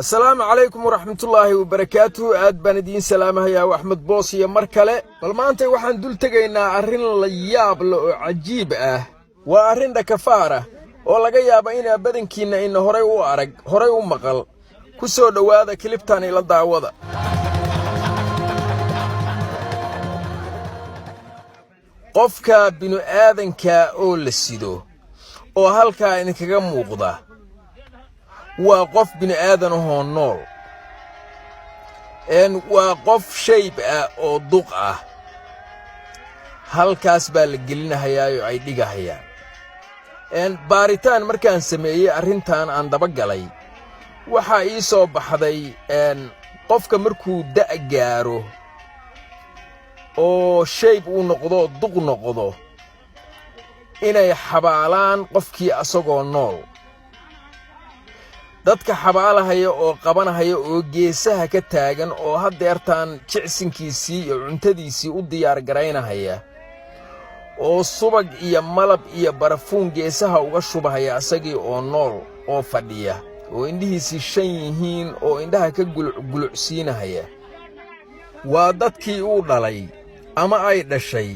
Asalaamu calaykum waraxmatullaahi wabarakaatuhu. Aad baan idiin salaamahayaa, Axmed Boos iyo mar kale. Bal maanta waxaan dul tegaynaa arrin la yaab leh oo cajiib ah. Waa arrin dhakafaar ah oo laga yaaba inaa badankiinna ina horay u arag, horay u maqal. Ku soo dhowaada cliptan, ila daawada. Qofka bini'aadanka oo la sido oo halkaa idinkaga muuqda waa qof bini'aadan ahoo nool, waa qof shayb ah oo duq ah. Halkaas baa la gelinahayaayoo ay dhigahayaan. Baaritaan markaan sameeyey, arrintan aan daba galay, waxaa ii soo baxday qofka markuu da' gaaro oo shayb uu noqdo, duq noqdo, inay xabaalaan qofkii asagoo nool. Dadka xabaalahaya oo qabanahaya oo geesaha ka taagan oo haddeertaan jicsinkiisii iyo cuntadiisii u diyaar garaynahaya oo subag iyo malab iyo barafuun geesaha uga shubahaya asagii oo nool oo fadhiya oo indhihiisii shan yihiin oo indhaha ka gulucgulucsiinahaya, waa dadkii uu dhalay ama ay dhashay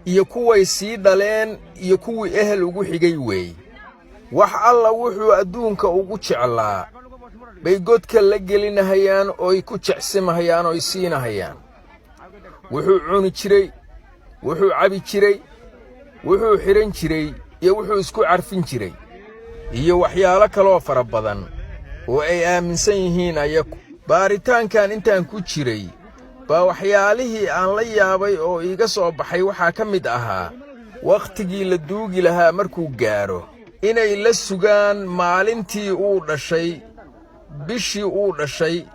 iyo kuway sii dhaleen iyo kuwii ehel ugu xigay weey. Wax alla wuxuu adduunka ugu jeclaa bay godka la gelinahayaan ooy ku jecsimahayaan ooy siinahayaan. Wuxuu cuni jiray, wuxuu cabi jiray, wuxuu xidhan jiray iyo wuxuu isku carfin jiray iyo waxyaalo kaloo fara badan oo ay aaminsan yihiin ayaku. Baaritaankan intaan ku jiray baa waxyaalihii aan la yaabay oo iiga soo baxay waxaa ka mid ahaa, wakhtigii la duugi lahaa markuu gaadho, inay la sugaan maalintii uu dhashay, bishii uu dhashay,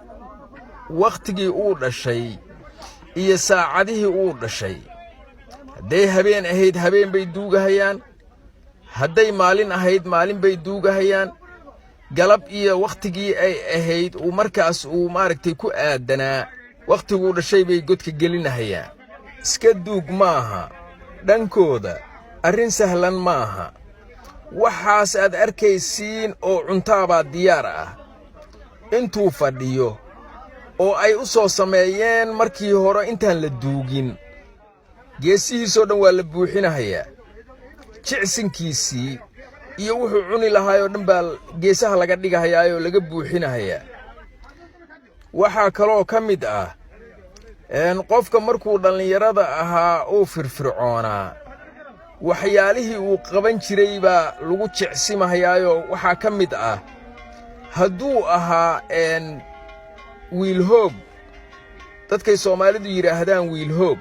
wakhtigii uu dhashay iyo saacadihii uu dhashay. Hadday habeen ahayd, habeen bay duugahayaan. Hadday maalin ahayd, maalin bay duugahayaan. Galab iyo wakhtigii ay ahayd uu markaas uu maaragtay ku aadanaa wakhtiguu dhashay bay godka gelinahayaan. Iska duug maaha dhankooda, arrin sahlan maaha. Waxaas aad arkaysiin oo cuntaabaa diyaar ah intuu fadhiyo oo ay u soo sameeyeen markii hore intaan la duugin. Geesihiisoo dhan waa la buuxinahayaa. Jicsinkiisii iyo wuxuu cuni lahaayoo dhan baa geesaha laga dhigahayaayoo laga buuxinahayaa. Waxaa kaloo ka mid ah, qofka markuu dhallinyarada ahaa uu firfircoonaa, waxyaalihii uu qaban jiray baa lagu jecsimahayaayoo waxaa ka mid ah, hadduu ahaa wiilhoog, dadkay Soomaalidu yidhaahdaan wiilhoog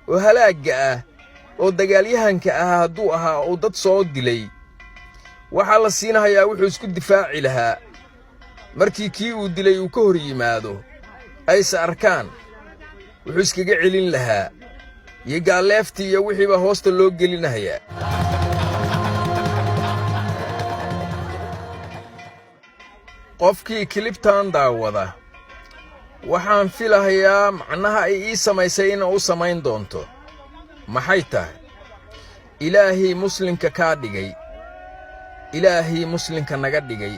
oo halaagga ah oo dagaalyahanka ahaa, hadduu ahaa uu dad soo dilay, waxaa la siinahayaa wuxuu isku difaaci lahaa markii kii uu dilay uu ka hor yimaado, ayse arkaan, wuxuu iskaga celin lahaa iyo gaalleeftii iyo wixiibaa hoosta loo gelinahayaa. Qofkii cliptan daawada, waxaan filahayaa macnaha ay ii samaysay ina u samayn doonto. Maxay tahay? Ilaahii muslimka kaa dhigay, Ilaahii muslimka naga dhigay,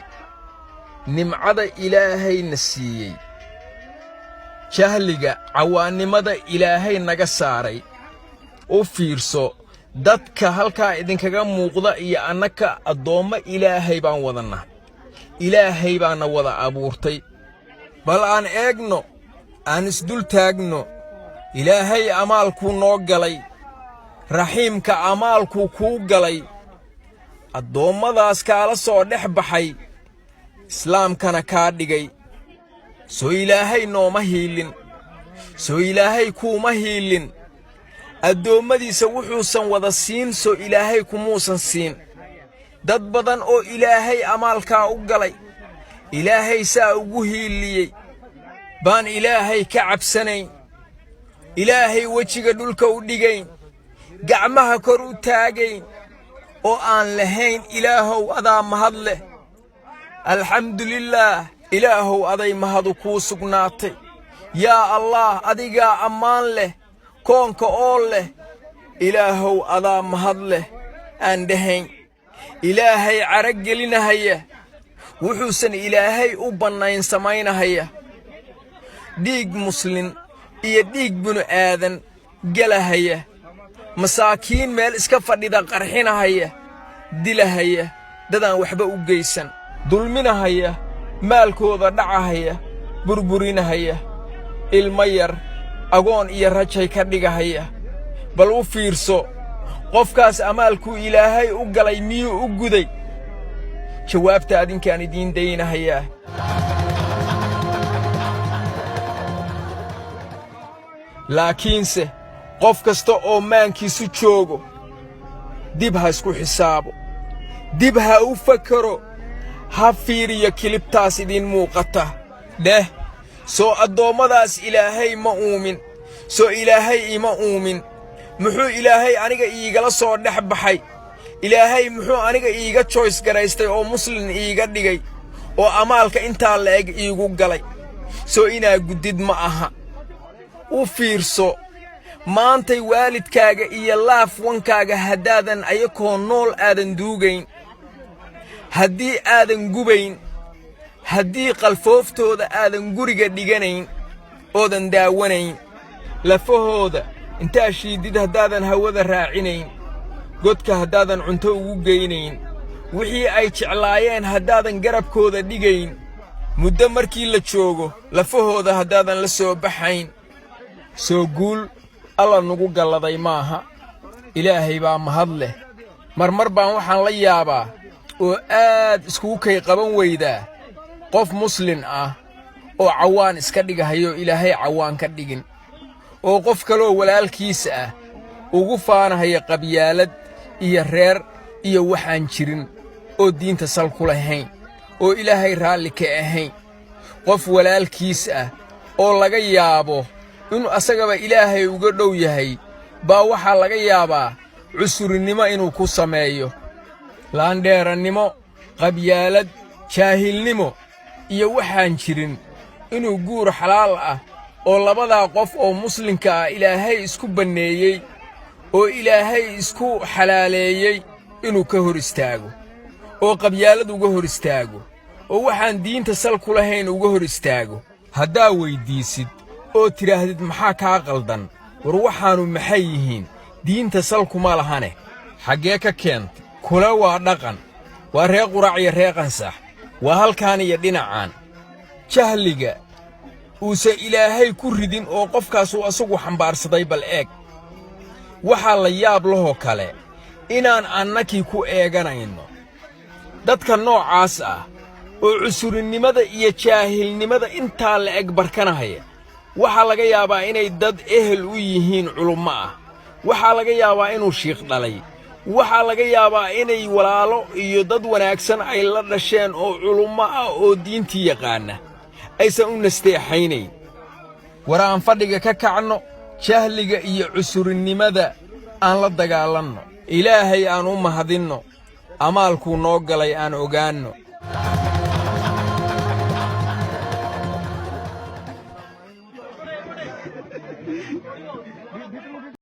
nimcada Ilaahayna siiyey, jahliga cawaannimada Ilaahay naga saaray. U fiirso dadka halkaa idinkaga muuqda iyo annaka addoommo Ilaahay baan wadannahay. Ilaahay baana wada abuurtay. Bal aan eegno, aan isdul taagno. Ilaahay amaalkuu noo galay, raxiimka amaalkuu kuu galay, addoommadaas kaala soo dhex baxay, islaamkana kaa dhigay. Soo Ilaahay nooma hiilin? Soo Ilaahay kuuma hiilin? Addoommadiisa wuxuusan wada siin, soo Ilaahay kumuusan siin? Dad badan oo Ilaahay amaalkaa u galay, Ilaahay saa ugu hiiliyey, baan Ilaahay ka cabsanayn, Ilaahay wejiga dhulka u dhigayn, gacmaha kor u taagayn, oo aan lahayn: "Ilaahow, adaa mahad leh, alxamdulillaah, Ilaahow, aday mahadu kuu sugnaatay, yaa Allaah, adigaa ammaan leh, koonka oo leh, Ilaahow, adaa mahad leh," aan dhahayn. Ilaahay cara gelinahaya. Wuxuusan Ilaahay u bannayn samaynahaya, dhiig muslin iyo dhiig binu aadan gelahaya, masaakiin meel iska fadhida qarxinahaya, dilahaya, dadaan waxba u geysan, dulminahaya, maalkooda dhacahaya, burburinahaya, ilmo yar agoon iyo rajay ka dhigahaya. Bal u fiirso, qofkaas amaalkuu Ilaahay u galay miyuu u guday? Jawaabta adinkaan idiin daynahayaa. Laakiinse qof kasta oo maankiisu joogo dib ha isku xisaabo, dib ha u fakaro, ha fiiriyo kilibtaas idiin muuqata. Dheh, soo addoommadaas Ilaahay ma uumin? Soo Ilaahay ima uumin? Muxuu Ilaahay aniga iigala soo dhex baxay? Ilaahay muxuu aniga iiga choice garaystay oo muslin iiga dhigay oo amaalka intaa la'eg iigu galay? Soo inaa guddid ma aha. U fiirso, maantay waalidkaaga iyo loved one-kaaga haddaadan ayakoo nool aadan duugayn, haddii aadan gubayn, haddii qalfooftooda aadan guriga dhiganayn oodan daawanayn, lafahooda intaa shiidid haddaadan hawada raacinayn, godka haddaadan cunto ugu geynayn, wixii ay jeclaayeen haddaadan garabkooda dhigayn, muddo markii la joogo lafahooda haddaadan la soo baxayn, soo guul Alla nugu galladay maaha. Ilaahay baa mahad leh. Marmar baan waxaan la yaabaa oo aad iskugu kay qaban weydaa qof muslin ah oo cawaan iska dhigahayo, Ilaahay cawaan ka dhigin, oo qof kaloo walaalkiisa ah ugu faanahaya qabyaalad iyo reer iyo waxaan jirin oo diinta sal ku lahayn oo Ilaahay raalli ka ahayn. Qof walaalkiis ah oo laga yaabo inuu asagaba Ilaahay uga dhow yahay baa waxaa laga yaabaa cusurinimo inuu ku sameeyo, laandheerannimo, qabyaalad, jaahilnimo iyo waxaan jirin, inuu guur xalaal ah oo labadaa qof oo muslimka ah Ilaahay isku banneeyey oo Ilaahay isku xalaaleeyey inuu ka hor istaago, oo qabyaalad uga hor istaago, oo waxaan diinta sal ku lahayn uga hor istaago. Haddaa weyddiisid oo tidhaahdid, "Maxaa kaa qaldan? War waxaannu maxay yihiin? Diinta sal kuma lahane, xaggee ka keentay?" Kule waa dhaqan, waa ree Quraac iyo ree Qansax, waa halkaan iyo dhinacaan. Jahliga uusan Ilaahay ku ridin oo qofkaasuu asagu xambaarsaday bal eeg. Waxaa la yaab lahoo kale inaan annakii ku eeganayno dadka noocaas ah oo cusurinnimada iyo jaahilnimada intaa la'eg barkanahaya. Waxaa laga yaabaa inay dad ehel u yihiin culummo ah. Waxaa laga yaabaa inuu shiikh dhalay. Waxaa laga yaabaa inay walaalo iyo dad wanaagsan ay la dhasheen oo culummo ah oo diintii yaqaanna aysan u nasteexaynayn. War aan fadhiga ka kacno, jahliga iyo cusurinnimada aan la dagaalanno, Ilaahay aan u mahadinno, amaalkuu noo galay aan ogaanno.